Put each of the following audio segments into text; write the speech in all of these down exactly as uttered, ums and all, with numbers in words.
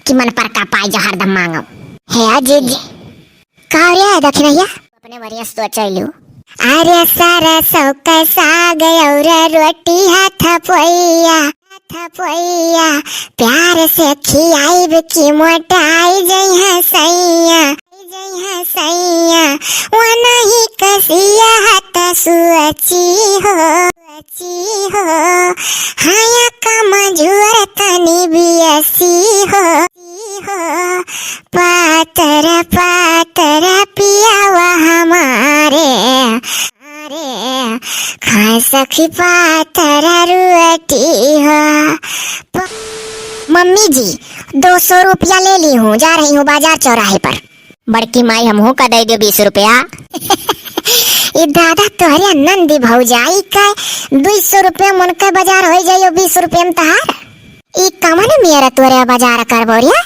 कि मन पर का पाई जो हरदम मांगो। हे जीजी, का रे दखिनैया? अपने बढ़िया सोचैलू। अरे सरसों के साग और रोटी हथपोइया, हथपोइया, प्यार से खियाइब कि मोटाई जइहे सैया, जइहे सैया, वो नहीं कसिया हत सुअची हो, सुअची हो, हाया कमजोर तनी बियसी हो, हो, पातर पातर पियावा हमारे, अरे, खाए सखी पातर रोटी हो। प-, मम्मी जी, दो सौ रुपया ले ली हूँ, जा रही हूँ बाजार चौराहे पर। बड़की माई, हमहू का दे दियो बीस रुपया। ई दादा, तोहरे नंदी भौजाई का दुई सौ रुपया मन का बाजार हो जाइयो, बीस रुपया में तहार। ई कमन मेरा तोरे बाजार करबो रे?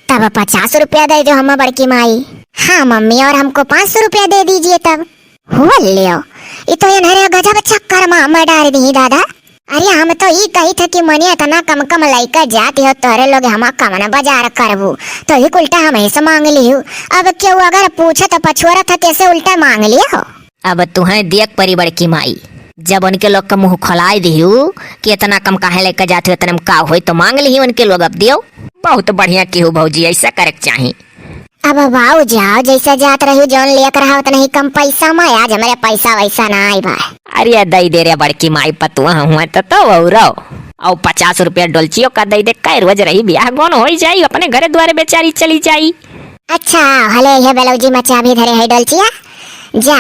तब पचास रुपया दे दो हम बड़की माई। हाँ मम्मी, और हमको पाँच सौ रुपया दे दीजिए तब। हुआ लियो, ई तो एनहरे गजब चक्कर मा, मा डार दी दादा। अरे हम तो ई कही थे कि मने इतना कम कम लइका जाती हो तोरे लोग, हम कमन बाजार करबू, तो ही उल्टा हम ही से मांग लिहू। अब केहू अगर पूछे तो पछुआरत है, कैसे उल्टा मांग लियो? अब तुहें दियक परी बड़की माई, जब उनके लोग का मुंह खोलाई दिहू कि इतना कम काहे लेके जात हो, इतने में का होई, तो मांग लिही उनके लोग, अब दियो। बहुत बढ़िया किहू भौजी, ऐसा करे के चाही। अब बाऊ जाओ, जैसा जात रही जौन लेके रहा उतना ही कम पैसा में, आज हमारे पैसा वैसा ना आई बा। अरे दई दे रे बड़की माई, पतुआ हुआ तो, तो औरो। और पचास रुपया डोलचियो का दई दे, कै रोज रही बियाह गोन होई जाई, अपने घरे द्वारे बेचारी चली जाई। अच्छा, हले ये बेलौजी में चाबी धरे है डोलचिया, जा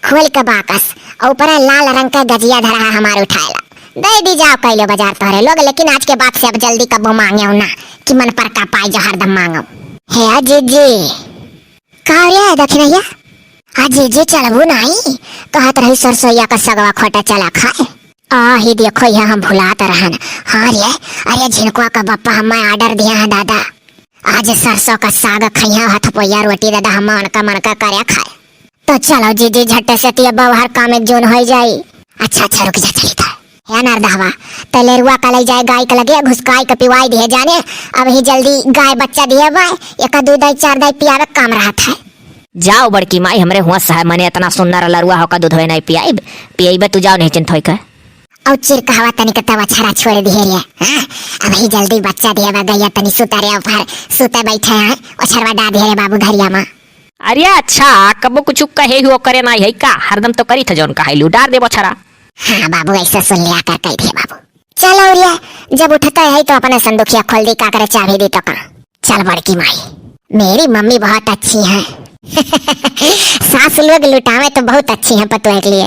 खोल के बाकस, और ऊपर लाल रंग का गजिया धरा है हमार उठाएला। दे दी जाओ कैलो बाजार तोहरे लोग, लेकिन आज के बाद से अब जल्दी कबो मांगे ना कि मन पर का पाई जो हरदम मांगो। हे जीजी, का रे दखिनैया? आ जीजी चलबू नहीं, कहत रही सरसोईया का सगवा खोटा चला खाए। आ ही देखो, यह हम भुलात रहन। हाँ रे, अरे झिनकुआ का बप्पा हमें order दिया है दादा, आज सरसों का साग खइया हथपोइया रोटी दादा, हम उनका मन का करे खाए। तो चलो जीजी, झट्टे से तिया बवहर काम एक जोन होई जाई। अच्छा, अच्छा, रुक जा, चली था। हे नरदहवा, ते लेरुआ का लई जाए गाय के लगे, घुसकाई के पिवाई दिहे जाने। अब ही जल्दी गाय बच्चा दिहे बाय, एका दू दाई चार दाई पियावे काम रहत है। जाओ बड़की माई, हमरे हुआ सह मने इतना सुंदर लरुआ होका दूध होए नहीं पियाइब, पियाइबे तू, जाओ नहीं चिंत होई के। और चिरकहवा तनिक तब ओछरा छोड़ दिहे रे, हाँ? अब ही जल्दी बच्चा दिहे बा गैया, तनी सुता रे ऊपर, सुते बैठे हैं, ओछरवा डा दिहे रे बाबू घरिया मा। अरे अच्छा, कबो कुछ कहे हुआ करे ना है का? हरदम तो करी था जौन कहाई लू, डार दे बछरा। हाँ बाबू, ऐसा सुन लिया कर कही थे बाबू। चलो रे, जब उठता है तो अपना संदूकिया खोल दी, का करे चाबी दी तो का। चल बड़की माई, मेरी मम्मी बहुत अच्छी है। सास लोग लुटावे तो बहुत अच्छी है पतोह के लिए,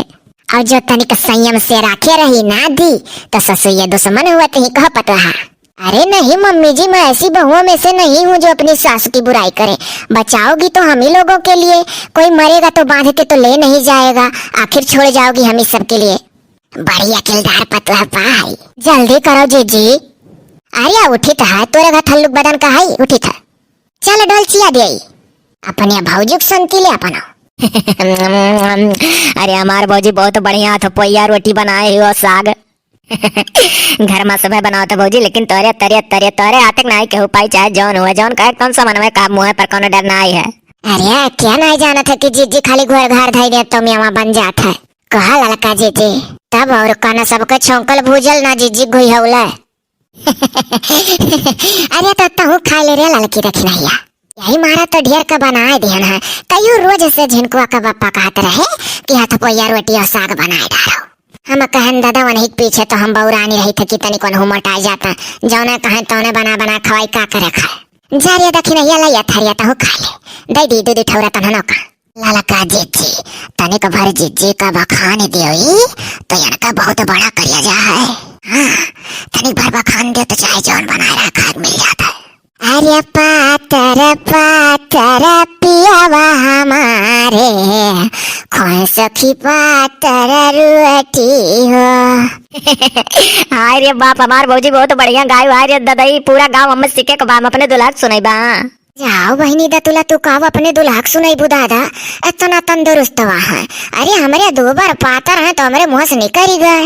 और जो तनिक संयम से राखे रही ना दी, तो ससुर ये दुश्मन हुआ तो ही कह पतोहा। अरे नहीं मम्मी जी, मैं ऐसी बहुओं में से नहीं हूँ जो अपनी सास की बुराई करे। बचाओगी तो हम ही लोगों के लिए, कोई मरेगा तो बांध के तो ले नहीं जाएगा, आखिर छोड़ जाओगी हम ही सब के लिए। बड़ी अकिलदार पतोह पाई। जल्दी करो जीजी। अरे उठी तो है, तोरे घर थल्लुक बदन का है, उठी था। चल डोलचिया दे, अपने भौजी के संती ले अपना। अरे हमार भौजी बहुत बढ़िया थपोइया रोटी बनाए हो, साग। घर में सुबह बनाओ तो भौजी, लेकिन तोरे, तोरे, तोरे, तोरे आते के नाई केहू पाई, चाहे जौन हुए, जौन कहे, कौन सा मन में का मुँह पर कोनो डर नाई है। अरे, क्या नाई जानत है कि जीजी खाली घोर घार धई दे तो मेवा बन जात है। कहा ललका जीजी, तब और कौन सबके छौंकल भूजल ना जीजी घुई हौले। अरे तो तहू खाए ले रे ललकी दखिनैया। यही मारा तो ढेर का बनाए दिहन है। कईयो रोज से झिनकुआ का बप्पा कहत रहे कि हथपोइया रोटी और साग बनाए डारो। हम कहन दादा वनही के पीछे तो हम बौरानी रही थे कि तनी कौन हुमट आ जाता। जौने कहें तौने बना बना खवाई का करे खाए। जा रे दखिनैया लैया थरिया तहू खा ले। दे दी दू दू ठौरा तन्हनो का। ललका जीजी, तनिक भर जीजी का बखान देई, तो इनका बहुत बड़ा करिया जा है। हाँ, तनिक भर बखान दे तो चाहे जौन बनाए रहा खाए मिल जाता है। अरे पातर पातर पियावा हमारे, खोए सखी पातर रोटी हो। हाय रे बाप, हमार भौजी बहुत बढ़िया गाय, हाय रे ददई, पूरा गाँव हम सीखे के बा, हम अपने दुल्हा के सुनाई बा। जाओ बहिनी दतुला, तू कहब अपने दुल्हा के सुनैबू दादा, एतना तंदुरुस्त बा है। अरे हमरे दो बार पातर हैं तो हमरे मुँह से निकरि गए।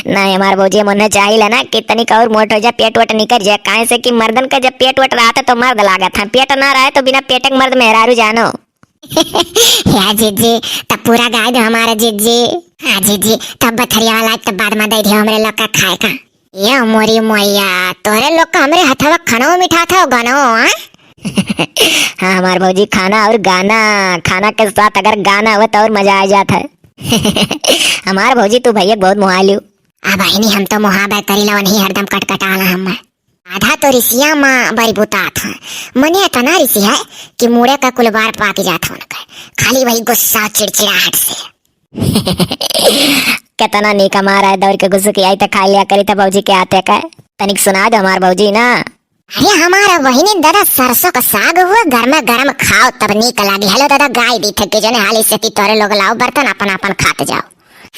नहीं, हमार भौजी, हम उन्हें चाहिला ना कि तनिक और मोट होइ जा, पेट वट निकरि जाए, काहे से कि मर्दन का जब पेट वट रहत है तो मर्द लागत है, पेट ना रहे तो बिना पेट के मर्द मेहरारू जानो। या जीजी, तब पूरा गाय दो हमारा जीजी। हाँ जीजी, तब बथरिया वाला तब बाद में दे दियो हमरे लोग का खाए का। ये मोरी मैया, तोहरे लोग का हमरे हथवा खनवा मिठात हो गनो, हाँ? हाँ, हमार भौजी, खाना और गाना, खाना के साथ अगर गाना हो तो और मजा आ जात है। हमार भौजी, तू भैया बहुत मोहालू। आ बहिनी, हम तो मोहाबे करीला, वही हरदम कटकटाला हम। आधा तो रिसिया मा बरी बुतात है, मने इतना रिसी है कि मुड़े का कुल बार पाक जात है उनका, खाली वही गुस्सा चिड़चिड़ाहट से। केतना नीक हमारा है, दौड़ के घुसुक आई त खा लिया करी त भौजी के आते का। तनिक सुना दो हमार भौजी ना। अरे हमारा बहिनी दादा, सरसों का साग हुआ, गरमा गरम खाओ तब नीक लागी। हेलो दादा, गाय दी थे कि जने हाली से कि तोरे लोग लाओ बर्तन, अपन अपन खात जाओ।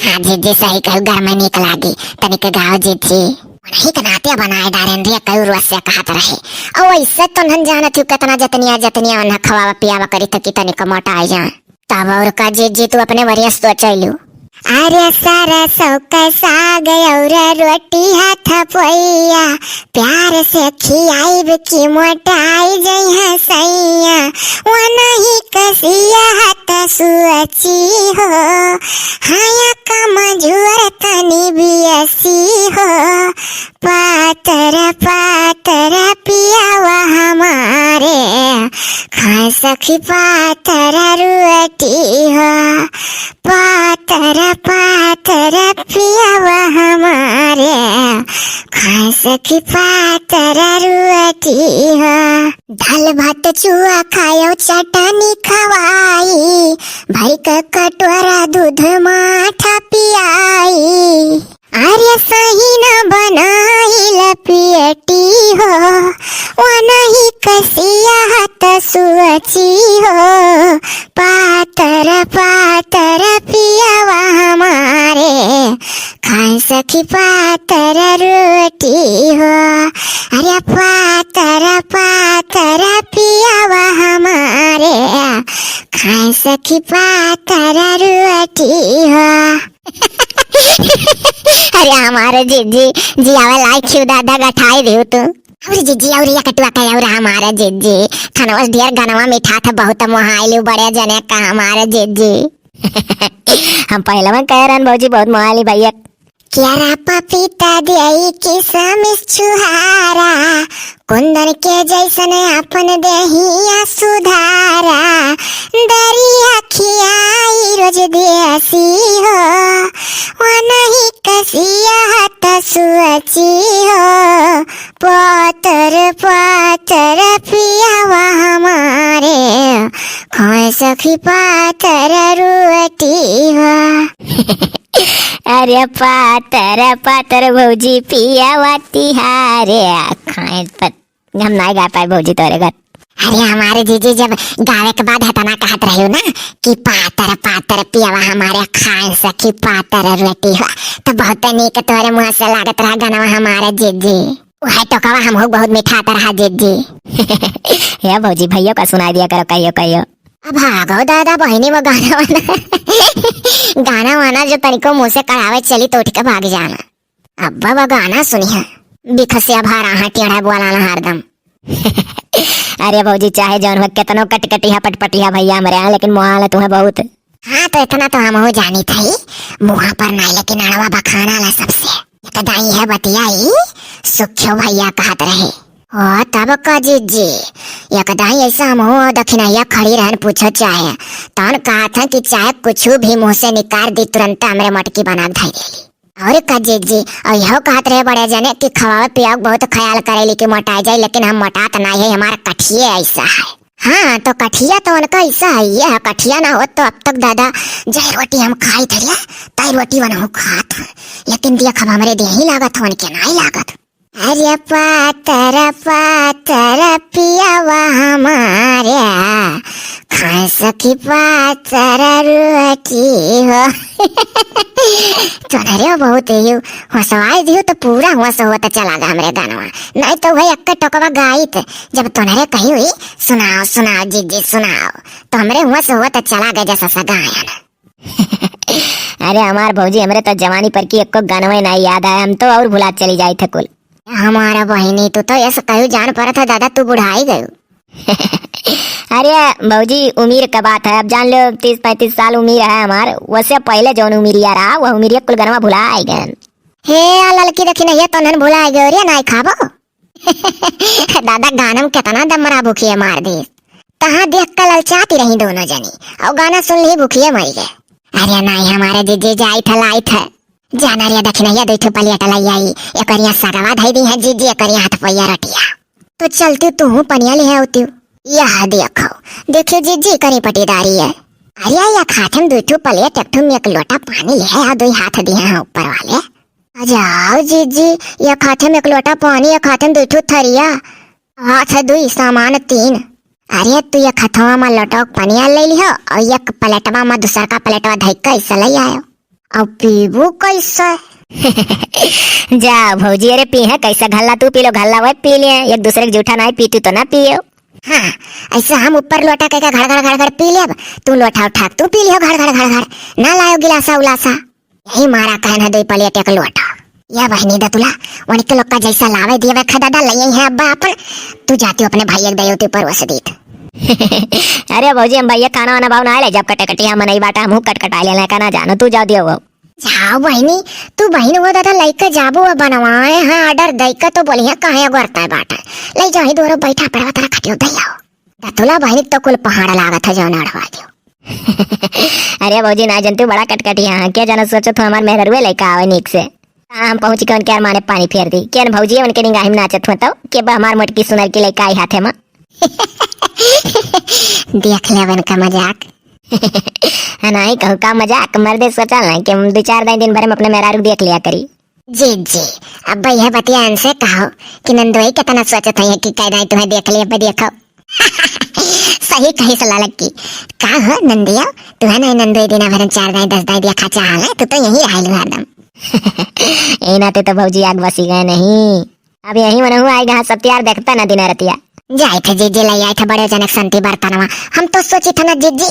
हाँ जीजी, सही कहू, गरमे नीक लागी। तनिक गाओ जीजी। उन्हीं के नाते बनाए डारेन रे, कऊ रोज से कहत रहे। और वैसे तो नन जानत हूँ कितना जतनिया जतनिया उन्हें खवावा पियावा करी तो कि तनिक मोटा आ जाए। तब और का जीजी, तू अपने वरिया सोचैलू। अरे सरसों का साग और रोटी हाथ पोइया, प्यार से खियाइब कि मोटाई जइहे सैया। वनही कसिया हत सुअची हो, हाया कमजोर तनी बियसी हो। पातर पातर पियावा हमारे, खाए सखी पातर रोटी हो। पातर पातर पियावा हमारे, खाए सखी पातर रोटी हो। दाल भात चुआ खायो, चटनी खवाई, भर के कटोरा दूध माठा पियाई। अरे सही न बनाइल पेटी हो, वनही कसिया हत सुअची हो। पातर पातर पियावा हमारे, खाए सखी पातर रोटी हो। अरे पातर पातर पियावा हमारे, खाए सखी पातर रोटी हो। अरे हमारे जीजी, जियावे लायक खिउ दादा गठाई दियो तू। और जीजी, और या कटुआ का और हमारे जीजी, थनवस ढेर गनवा मिठात है, बहुत मोहाइलू बड़े जने का हमारे जीजी। हम पहलवा कह रहन भौजी, बहुत मोहाली भैया। केरा पपीता देई किसमिस छुहारा, कुंदन के जैसन अपन देहिया सुधारा। दरिया खियाई रोज देसी हो, वनही कसिया हत सुअची हो। पातर पातर पियावा हमारे, खाए सखी पातर रोटी हो। अरे पातर पातर भौजी पियावा तिहारे, खाए पत-, हम नाई गा पाए भौजी तोरे घर। अरे हमारे जीजी जब गावे के बाद हतना कहत रही ना कि पातर पातर पियावा हमारे, खाए सखी पातर रोटी हो, तो बहुत नीक तोरे मुँह से लागत रहा गनवा हमारे जीजी। वह टोकवा हमहू बहुत मिठात रहा जीजी। हे भौजी, भैया का सुनाई दिया करो कहियो कहियो। अब भागो दादा, बहिनी में गाना वाना, गाना वाना जो तनिको मुँह से कढ़ावे चली तो उठ के भाग जाना। अब बाबा गाना सुनिया, बिखसिया भारा हाँ टेढ़ा बोला ना हरदम। अरे भौजी, चाहे जौन हो, केतनो कटकटिया पटपटिया भैया हमरे यहाँ, लेकिन मोहाल तुम्हें बहुत। हाँ, तो इतना तो हमहू जानी थी, मुँह पर नहीं, लेकिन अड़वा बखाना ला सबसे। एक दाई है बतियाई, सुख्यो भैया कहत रहे। ओ, तब का जीजी, एक दाई ऐसा हमहू दखिनैया खड़ी रहन, पूछो चाहे, तौन कहत हैं कि चाहे कुछ भी मुँह से निकाल दी, तुरंत हमरे मटकी बना के धई देली। और का जीजी, और यहो कहत रहे बड़े जने कि खवावे पियावे के बहुत ख्याल करेली कि मोटाई जाई, लेकिन हम मोटात नाई है, हमारा कठिए ऐसा है। हाँ, तो कठिया तो उनका ऐसा है, यह कठिया ना होत तो अब तक दादा जय रोटी हम खाई थे, तय रोटी वनहु खात है, लेकिन देख अब हमरे देही लागत है, उनके नाई लागत। अरे पातर पातर पियावा हमारे, खाए सखी पातर रोटी हो। तोहरे बहुत ही हंसवाई दियो तो पूरा हंस होत चला गा हमरे गानवा। नहीं तो वही अक्का टोकवा गाइत, जब तोहरे कही हुई, "सुनाओ, सुनाओ, जीजी, सुनाओ," तो हमरे हंस होत चला गा जैसा सा गायन। अरे हमार भौजी, हमरे तो जवानी पर की एको गानवा नहीं याद आया, हम तो और भुला चली जाई थे कुल। हमारा बहिनी, तू तो ऐसा कहू जान पड़त है दादा, तू बुढ़ाई गयू। अरे भौजी, उम्र का बात है, अब जान लो तीस पैंतीस साल उम्र है हमार, वैसे पहले जौन उम्रिया रहा, वह उम्रिया कुल गनवा भुला गए। हे आ ललकी, देखी नहीं है तो नन भुला गए रे, नाई खाबो। दादा गानम कितना दमरा भूखिए मार दी। कहाँ देख के ललचाती रही दोनों जनी, और गाना सुन ली भूखिए मरी गए। अरे नाई, हमारे जीजी जाई थे लाई थे। जाना रे दखिनैया, दो ठो प्लेट लाई आई, एकरिया सरवा धई दी है जीजी, एकरिया हाथ पैया रटिया। तो चलती तू हूँ पनिया ले आती। यह देखो, देखियो जीजी करी पटीदारी है। अरे या खाथे में दो ठो प्लेट, एक ठो में एक लोटा पानी ले आ, दो हाथ दिए हैं ऊपर वाले। आ जाओ जीजी, या खाथे में एक लोटा पानी, या खाथे में दो ठो थरिया, हाथ है दुई, सामान तीन। अरे तू एक हथवा में लोटा पनिया ले लिहो और एक प्लेटवा में दूसर का प्लेटवा धई के ऐसे ले आयो। अब पीबू कैसे? जा भौजी, अरे पी है कैसे, घल्ला तू पी लो, घल्ला वह पी लिए, एक दूसरे के जूठा नहीं पीतू तो ना पियो। हाँ, ऐसे हम ऊपर लोटा कह के घर घर घर घर पी लेब, तू लोटा उठा के तू पी लियो घर घर घर घर, ना लायो गिलासा उलासा। यही मारा कहन है दो प्लेट एक लोटा। या बहिनी दतुला, उनके लोग का जैसा लावे दिए वे खा दादा, लइये है अब्बा अपन, तू जाती हो अपने भाई एक दयो तू परोस दीत। अरे भौजी, हम भैया खाना वाना भाव ना ले, जब कटे कटिया मनई बाटा, हम कटकटा ले, का ना जानो, तू जाओ दियो वो। जाओ बहिनी, तू बहिन वो दादा लइके जाबो अब बनवाए हैं, order दइके तो बोलिए काहे गोरता है बाटा, ले जाओ ही दोरो बैठा पड़वा तारा खटियो दे आओ। दतुला बहिनी तो कुल पहाड़ लागत है जौन अड़वा दियो। अरे भौजी ना जनतू बड़ा कटकटिया है, क्या जाना सोचत हो हमार मेहररुए लइका आवे नीक से। हाँ, हम पहुँच के उनके अरमाने पानी फेर दी। केन भौजी उनके निगाही में नाचत हुआ तो, के बा हमार मोटकी सुनर की लइका आई हाथे में। देख ले उनका मजाक। हाँ, नहीं कहूँ का मजाक, मर्दे सोचल ना कि हम दो चार दिन, दिन भर में अपने मेहरारू देख लिया करी। जी, जी, अब यह बतिया इनसे कहो कि नंदोई कितना सोचत है कि कैदाई तुम्हें देख लिया, अब देखो। सही कही सलाह लक्की। का हो नंदिया, तू है ना नंदोई दिना भरन चार दाई दस दाई दिया खा चाहा है, तू तो यहीं रह लू हरदम। ए नाते तो भौजी आग बसी गए नहीं। अब यहीं मनहु आए गा सब त्यार देखता ना दिना रतिया। जाए थे जीजी ले आए थे बड़े जनक संती बर्तनवा। हम तो सोची था ना जीजी,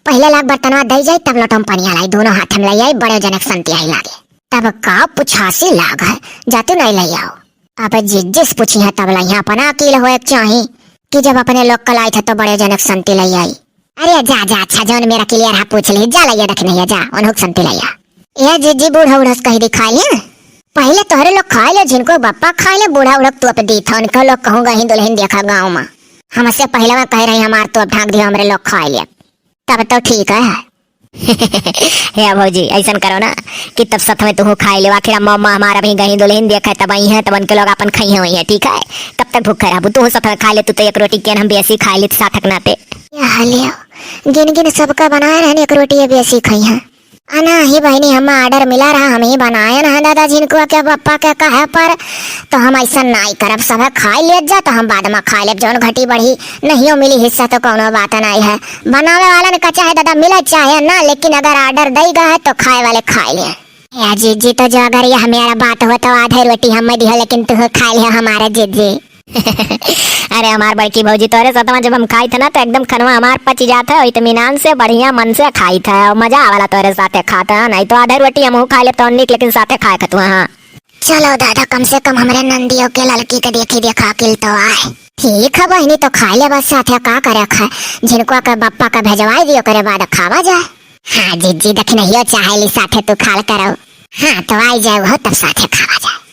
पहले लाग बर्तनवा दे जाए तब लोटम पनिया लाई, दोनों हाथ में ले आए बड़े जनक संती आई लागे। तब का पुछासी लाग है, जातू नहीं ले आओ। अब जिज्जिस पूछी है तब लइहा अपना अकील होए के चाही कि जब अपने लोग कलाई थे तो बड़े जनक संती लई आई। अरे जा जा, अच्छा जौन मेरा क्लियर है पूछ ली, जा लइया दखिनैया जा, उन्हों संती लइया। ए जिज्जी बूढ़ा उड़स कही दिखाई है, पहले तोहरे लोग खाए ले, जिनको बप्पा खाए ले, बूढ़ा उड़क तू अब दी था, उनको लोग कहूँगा ही दुल्हन देखा गाँव में। हमसे पहले वह कह रही हमार तो अब ढाक दिया हमरे लोग खाए ले। तब तो ठीक है। हे भौजी, ऐसन करो ना कि तब साथ में तुहू खाई लेवा, आखिर अम्मा, अम्मा हमारा भी गही दुल्हन देखे तब आई हैं, तब उनके लोग अपन खाई हैं वही हैं, ठीक है? तब तक भूखे रहबू, तुहू साथ में खा ले, तू तो एक रोटी केन हम बेसी खा लेत साथ के नाते। यह लियो, गिन गिन सबका बनाए रहन, एक रोटी ये बेसी खाई हैं। अना ही बहिनी, हम order मिला रहा, हम ही बनाए ना दादा, जिनको के पप्पा के कहे पर, तो हम ऐसा नाई करब, सब खाई लेत जा, तो हम बाद में खा लेब, जौन घटी बढ़ी नहियो मिली हिस्सा तो कौनो बात नाई है। बनावे वालन का चाहे दादा मिले चाहे ना, लेकिन अगर order दई गए है तो खाए वाले खाए ले। ए जीजी, तो जो अगर यह मेरा बात हो तो आधे रोटी हम दिहो, लेकिन तू खा लियो हमारे जीजी। अरे हमार बड़की भौजी, तोरे साथ में जब हम खाई थे ना तो एकदम खनवा हमार पच जात है, इत्मीनान से बढ़िया मन से खाई थे और मजा आवाला तोरे साथे खाते हैं, नहीं तो आधे रोटी हम खा लेते हैं निक, लेकिन साथे खाए खतुआ। हाँ चलो दादा, कम से कम हमरे नंदियों के लड़की के देखी देखा अकिल तो आए। ठीक है बहिनी, तो खा ले बस साथे, का करे खा, जिनको के बप्पा का भेजवाई दियो करे बाद खावा जाए। हाँ जीजी, दखिनैयो चाहेली साथे तू खाल करो। हाँ तो आई जाए वो, तब साथे खावा जाए।